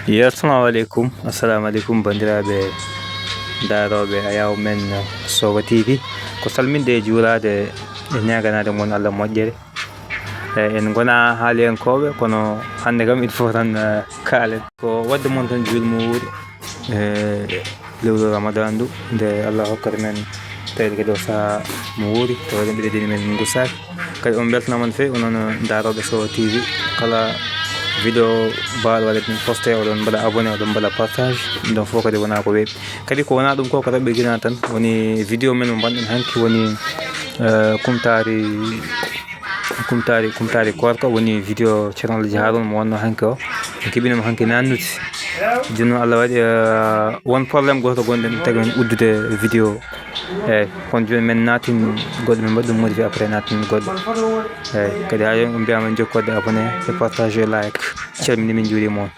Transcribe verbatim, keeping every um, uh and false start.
Yo, assalamu aleykum. Assalamu aleykum, banndiraaɓe daarooɓe Ayaw Men Sowa T V. Ko salminde e juuraade e ñaaganaade mon Allah moƴƴere. Eh, en ngonaa haaliyankooɓe, kono hannde kam il faut tan, eh, kaalen. Ko waɗde mon tan juulmo wuuri, eh, lewru Ramadan ndu, nde Allah hokkata men tawi kadi o sahaa mo wuuri, tawa eɗen mbiɗa deni men ngusaaki. Kadi on mbeltanaama no feewi, onon daarooɓe Sowa T V. Kala vidéo baaɗo waɗa min posté, oɗon mbaɗa abonné, oɗon mbaɗa partage. Ɗum ɗon fof kadi wonaa ko weeɓi. Kadi ko wonaa ɗum ko, ko raɓɓiɗinaa tan. Woni vidéo men mo mbaɗɗen hanki woni, eh, kumtaari, kumtaari, kumtaari koorka, woni vidéo Ceerno Alhaji Harouna mo wonno hanki o. En keɓiino mo hanki naannude. Jooni noon Allah waɗi, eh, won problème gooto gonɗen, ɗum tagi men uddude vidéo. Eeyi, kono jooni men naatin goɗɗo, men mbaɗi ɗum modifié après, naatin goɗɗo. Eeyi, kadi haa jooni on mbiyaama en jokkoode abonné e partage e like. Calmini, min njuuriima on.